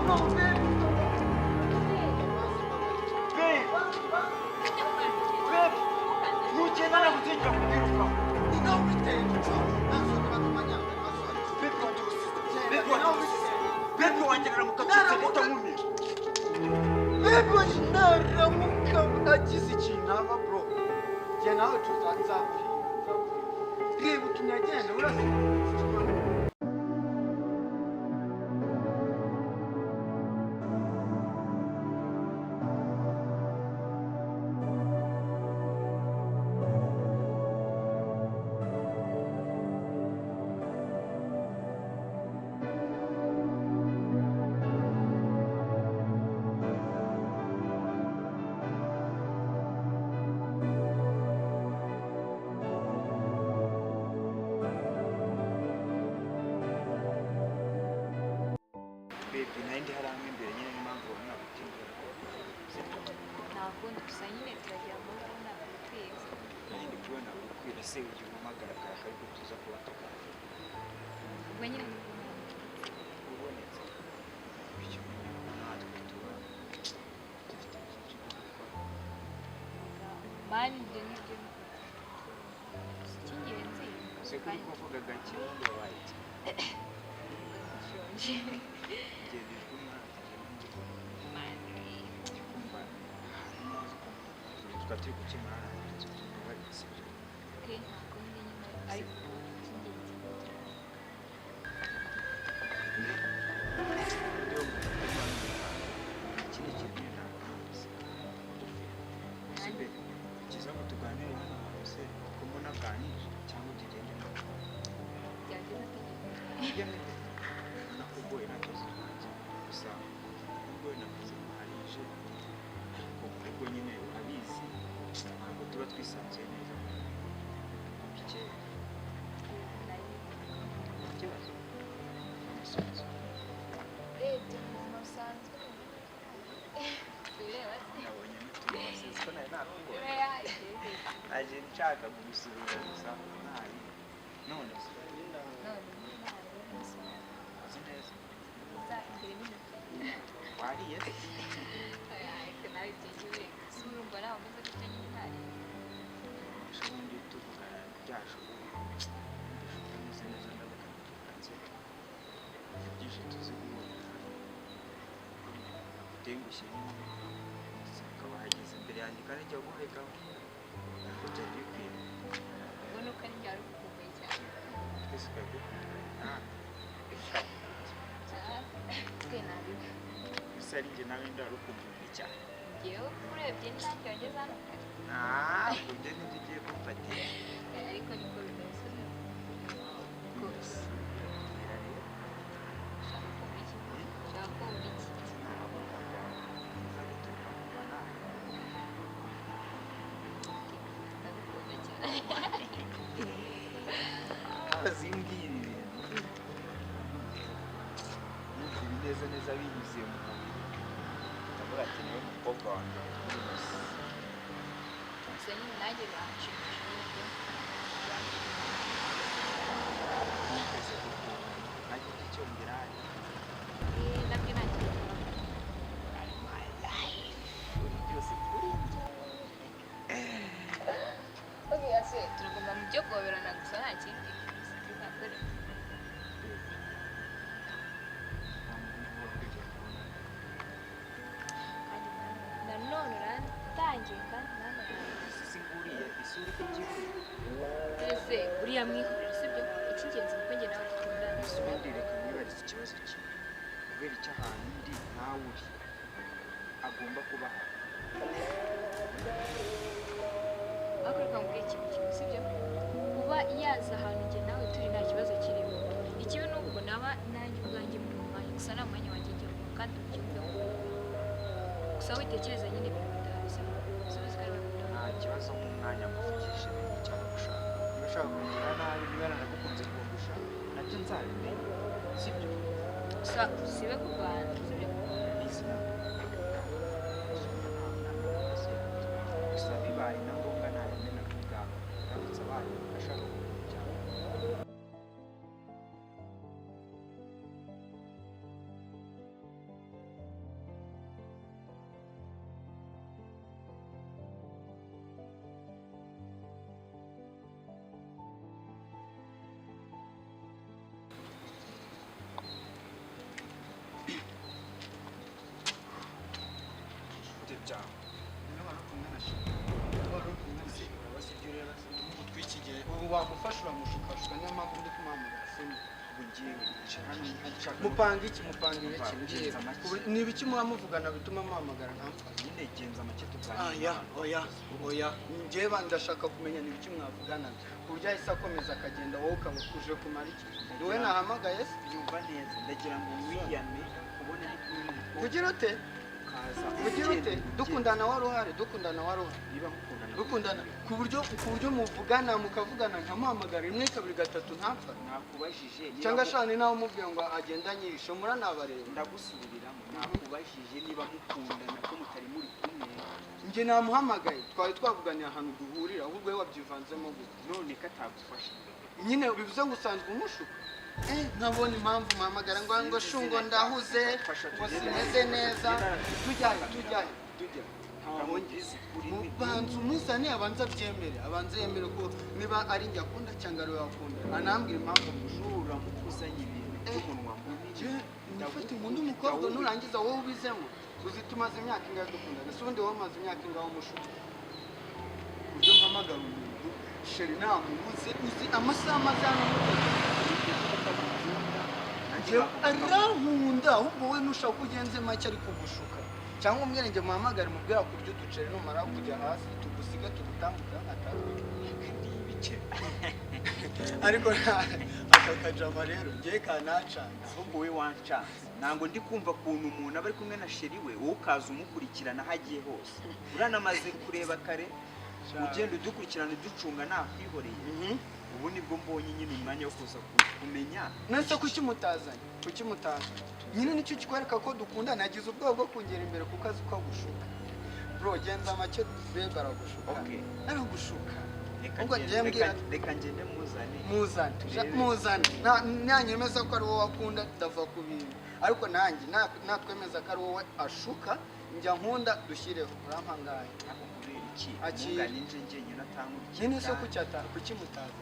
No, babe. Babe. Babe. Nugenda nagutegeka kubyirukaho. Ni nawe ubiteye, Joe. Nta soni batumanya, nta soni. Babe wanjye usize. Babe Genda, ni wanjye nawe usize. ubiteye. Babe wanjye naramuka ncitse Naramuka- utankumira. Babe wanjye naramuka agize ikintu aba, bro. Jye nawe nzaguhinga, nzaguhinga. Reba ukuntu agenda, urasa. Babe, nari ndi hariya mo imbere nyine, niyo mpamvu ubona nagutindiye. Sibyo? Nta kundi, gusa nyine turagira ngo urabona twiza. Nari ndi kubona gukwira se ugiye umpamagara kare ariko tuza kuba tuganira. Ubwo nyine ndi kubona. Ubonetse. Bityo nyine natwe tuba dufite byinshi byo gukora. Mani, ibyo ni byo gusa icy'ingenzi. Se kuri kuvuga gake, wundi wabaye iki? Nshonje. Ngenda ijwi umwana ndi Mani. kumva neza ukuntu tukaba turi gukemura hano tubabarire, sibyo? Okay, nta kundi nyine, ariko icy'ingenzi ni Ikindi kintu nyine ntabwo nzi sibyo, byiza ngo tuganire hano hantu se ko mbona bwanije, cyangwa tugende nawe? Byageze tegeko. Hirya no hino ubona ko ugoye, nta kibazo twanjye, gusa nubwo wenda navuze ngo harije, ariko mu rugo nyine urabizi ntabwo tuba twisanzuye neza mu bikeya. Ikibazo amasunzu. Urebye mu buzima busanzwe tureba se? Nabonye n'utuntu wasize ko nari nakubonye. Oya, igeze. Naje nshaka kugusuhuza gusa ntari none se. None nyine ntabwo Uzi neza. uza imbere n'inyuma. Wariye se? Oya, ariko nawe ibyo jya ureka si urumva nawe umeze gutya nyine ntariye. Ubundi tuvugana byashoboye utameze neza, ndavuga nze byinshi tuzi guhura nagutengushye nyine, ukaba wahageze imbere yanjye kandi njya guhaye gahunda, ntabwo byari bikwiye. Ubwo ni uko ari njye wari ugukumbuye cyane. Twese twari dukundanye. Twe nabiwe. Gusa ari njye nawe ndarukumbuye cyane. Njyewe urebye ni nanjye wageze hano kare. Ntabwo ibyo nibyo ugiye kumfatira. Ariko niko bimeze rwose. Mbwira rero. Ushaka kumva iki? Ushaka kumva iki? Sinahagukaga uza guturuka mu banana. Ndagukunda cyane. Zimbwira ibintu numva ibineza neza binyuze mu mubiri, ndavuga ati niwe mukobwa wa mbere kuri ino si. Gusa nyine nanjye biranshimisha nyine pe. Niteze kuko najya ujya icyongera hari. Eh, nabyo nta kibazo. Ari my life, uri byose kuri njye. Okay, ase turaguma mu byo guhoberana gusa, nta kindi tuzakora. Nta muntu uhora ugiye kubona. Kandi nanone urantangiye kandi nanone. Isi nguriye isura uko byihuse. Ese uriya mwihorere, sibyo? Icy'ingenzi ni uko njye nawe dukundana. Ese ubundi reka mwibarize ikibazo kimwe: kubera icyo ahantu ndi ntawe uri agomba kuba ahari? Ariko reka nkubwire ikintu kimwe, sibyo? Kuba yaza ahantu njye nawe turi nta kibazo kirimo. Ikibi ni uko naba nanjye ubwanjye muri uwo mwanya, gusa nta mwanya wanjye ngiye guha kandi ubyumveho. Gusa witekereza nyine ibintu bidahari, sibyo? Subiza ko ari we mukundana. Nta kibazo, nk'umwanya muvugisha ibintu cyane gushaka, niba ushaka kugira nabi, niba yaranagukunze kundusha, nabyo nzabimenya, sibyo? Gusa usibe kurwana, sibyo? Izina gusa bibaye na ngombwa nayamena ku bwawe aramutse abaye ashaka kukujyana. Byawe. Niwe wari uri kumwe na chéri, wari uri kumwe na chéri. Urabaza ibyo ureba se? Ubu tw'ikigihe ubu wagufasha, uramushukashuka, niyo mpamvu ndi kumuhamagara simu. Ubu ngiye nshaka nshaka Mupanga iki? Mupanga ibiki? Umva, Mbwira. genza make. Ubu ni ibiki muba muvugana bituma muhamagara ntamfate? Nyine genza make tuganire. Aya, oya, oya, njyewe ndashaka kumenya ni ibiki mwavugana ku buryo ahise akomeza akagenda, wowe ukaba uje kumara iki? Ni wowe nahamagaye se? Byumva neza, ndagira ngo wiyame ubone ndi kumwe n'umukobwa Kugira ute? ukaza Kugira ute? Dukundana wari uhari? Dukundana wari uhari? Niba mukundana. Dukundana ku buryo muvugana, mukavugana, nkamuhamagara rimwe, kabiri, gatatu, ntapfa? Nakubajije niba Cyangwa shani nawe umubwiye ngo agende anyishe, muranabareba. Ndagusubiriramo, nakubajije niba mukundana ko mutari muri kumwe. Njye namuhamagaye, twari twavuganiye ahantu duhurira, ahubwo we wabyivanzemo gute? None ko atagufasha? Nyine bivuze ngo usanzwe umushuka. Nkabona impamvu muhamagara ngo shungo ndahuze, ngo simeze neza. Tujyahe, tujyahe, tujyahe? Ntamubwiza ukuri. Banza umuzane, abanza abyemere, abanza yemere ko niba ari njye akunda cyangwa ari we akunda, anambwira impamvu mushuka. Nuramuka uzanye ibintu by'umunwa munini, Nifate nkunda umukobwa, nurangiza wowe ubizemo. Uzi tumaze imyaka ingahe dukundana se? Ubundi wowe umaze imyaka ingahe umushuka uburyo mpamagara umuntu, chéri namubuze? Uzi amasaha maze hano mutegereje? Arankunda, ahubwo wowe nushaka ugenze make ari kugushuka, cyangwa umwere njye muhamagare mubwira kurya uduceri, numara kujya hasi tugusiga tugutambuka atatwe. Ndi ibice. Ariko aka kajama rero ngiye kanacanga. Ahubwo we wancanze, ntabwo ndi kumva ukuntu umuntu aba ari kumwe na chéri we, wowe ukaza umukurikirana aho agiye hose. Uranamaze kureba kare ugenda udukurikirana, uducunga, nakwihoreye. Ubu nibwo mbonye nyine umwanya wo kuza kumenya. Nese kuki mutazanye? Kuki mutazanye nyine? Nicyo kikwereka ko dukundana. Yagize ubwoba bwo kongera imbere kuko azi ko agushuka. Bro, genza make, babe aragushuka. Okay. Aragushuka. Reka Ubwo ngende- ngiye mbwira- reka ngende muzane. Muzane. Turebe. Muzane. Nanyemeza ko ari wowe akunda, ndava ku bintu, ariko nanjye natwemeza ko ari wowe ashuka, njya nkunda dushyireho urampangaye. Ariko kubera iki? Akira. Ntungane nje njyenyine atankurikiye? Nyine se cyane. kuki mutaza?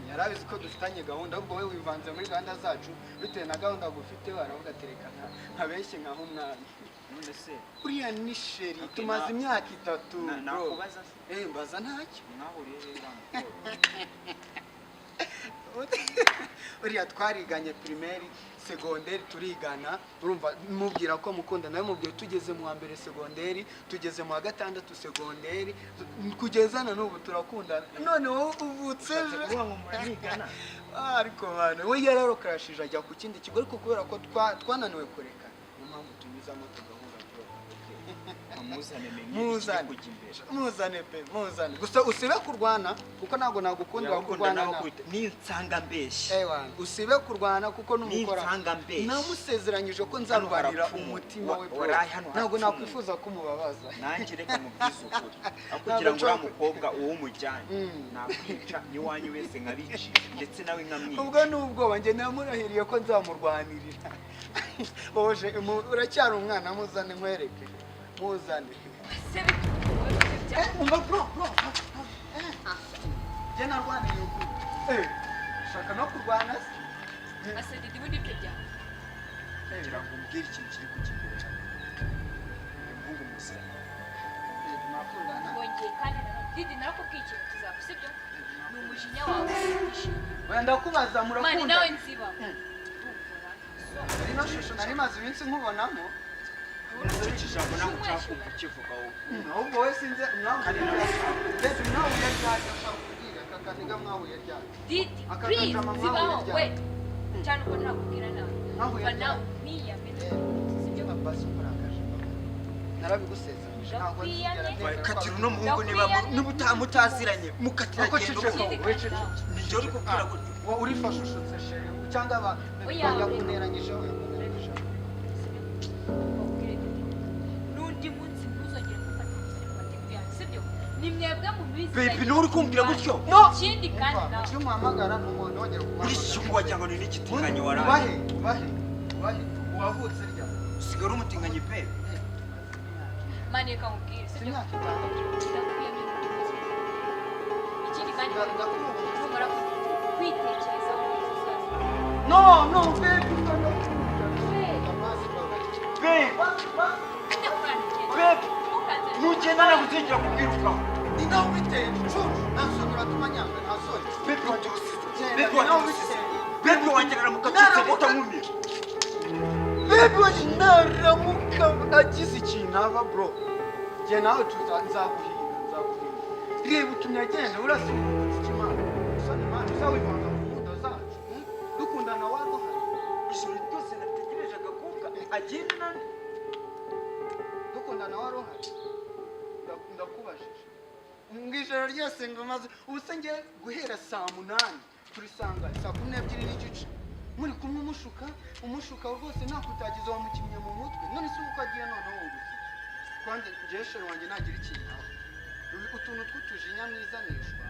Yari abizi ko dufitanye gahunda, ahubwo wowe wivanze muri gahunda zacu bitewe na gahunda gufite. Aravuga ati reka nkabeshye nkaho umwami. None se? Uriya ni chéri. Okay, tumaze imyaka 3, bro. Nakubaza se? Mbaza ntacyo. Mwahuriye he wa mukobwa? Uriya twariganye primaire, secondaire, turigana. Urumva mubwira ko mukunda, nawe mubwiye tugeze mu wa mbere secondaire, tugeze mu wa gatandatu secondaire, kugeza na n'ubu turakundana. None wowe uvutse Ushatse ejo. kuvuga ngo muranigana? Ah, ariko bana we yararokrashije ajya ku kindi kigo, ariko kubera ko twananiwe kureka, niyo mpamvu tunyuzamo tugahura, bro. Amuzane menye. Muzane. Ikiri kujya imbere. Muzane pe, muzane, gusa usibe kurwana kuko ntabwo nagukundira Yakunda kurwana nawe nawe. kwita ninsanga mbeshye. Ewa, usibe kurwana kuko numukora Ninsanga mbeshye. Namusezeranyije ko nzarwanira Hano harapfumu. umutima we, bro. Waraye hano Ntabwo harapfumu. nakwifuza ko umubabaza. Nanjye reka mubwize ukuri, aho Ntabwo kugira ngo uriya nshobora mukobwa uwo mujyane, nakwica n'iwanyu wese nkabica, ndetse nawe nkamwica. Ubwo ni ubwoba. Njye namurahiriye ko nzamurwanirira. Oje uracyari umwana, muzane nkwereke, muzane. Se bituwe bya Umva bro, bro, njye narwaniye ukuri. Ushaka no kurwana se? Ase Didi, ubundi ibyo byawe. Kugira ngo umbwire ikintu kiri kujya imbere hano, uyu muhungu muziranye? Murakundana? Wongeye kandi nanone Didi, narakubwiye ikintu kizaba, sibyo? Ni umujinya wawe wishimiye. Wenda ndakubaza, Mani murakunda? nawe nziba. Ino shusho nari maze iminsi nkubonamo. Icyo kijambo ntabwo nshaka kumva ukivuga wowe. Ahubwo wowe sinze mwahuye ryari? Mwahuye ryari? Ashaka kubwira aka kaniga mwahuye ryari? Didi, Aka please, kajama zibaho mwahuye we. ryari? Cyane uko ntakubwira nawe. Mwahuye Umva ryari? nawe ntiyame, sibyo? Basi ukurakaje, narabigusezeranyije, ntabwo nzigera nemera ko Katira uno muhungu niba niba mutaziranye, mukatira. Ako Genda. ceceka. Ikindi Wowe kandi ceceka. nawe. Nijye uri kubwira gutyo? Wowe urifashushutse chéri, cyangwa aba Oya, yakuneranyijeho, yakuneranyijeho. Sibyo? Bakubwire Didi, n'undi munsi ntuzongere gufata umusore mu matiku yanjye, sibyo? Ni mwebwe mubizi. Baby, niwe uri kumbwira gutyo? No. Ikindi kandi Umva, nawe. icyo umuhamagara ni umuntu wongera Uri kumuhamagara. iki wagira ngo ni n'igitinganyi waraye. Ubahe, ubahe, ubahe uwavutse rya. Usigaye uri umutinganyi pe. Mani, reka nkubwire, Si sibyo? imyaka 6. Ndakwiyamye n'undi munsi. Ikindi kandi Ndakumva. numara kwitekerezaho neza uzaza. No, no, baby, no, no. Babe. Amazi, baby. Babe. Basi, basi. Ndakurana. Babe. Nugenda ntabwo uzongera kubwirukaho. Ni nawe ubiteye, gicucu. Nta soni, uratuma nyanga, nta soni. Baby wanjye urusize. Genda, Baby ni wanjye nawe urusize. ubiteye. Baby wanjye naramuka acitse Naramuka- leta nkumira. Baby wanjye naramuka agize ikintu aba, bro, njye nawe tuza, nzaguhiga, nzaguhiga. Reba utumye agenda, urasimbutse ikimana usana imana uzawivanga mu nkunda zacu, Dukundana waduhari. Ijoro ryose nategereje agakobwa agenda nani. Dukundana wari uhari? Ndakubajije ngo ijoro ryose ngo maze ubu se njye guhera saa 8 turisanga saa 12:30 muri kumwe, umushuka, umushuka rwose, nta kutagiza, wamukinnye mu mutwe. None se uko agiye noneho wungutse iki? Kwanza njyewe chéri wanjye nagira ikintu aba, utuntu tw'utujinya mwizanishwa.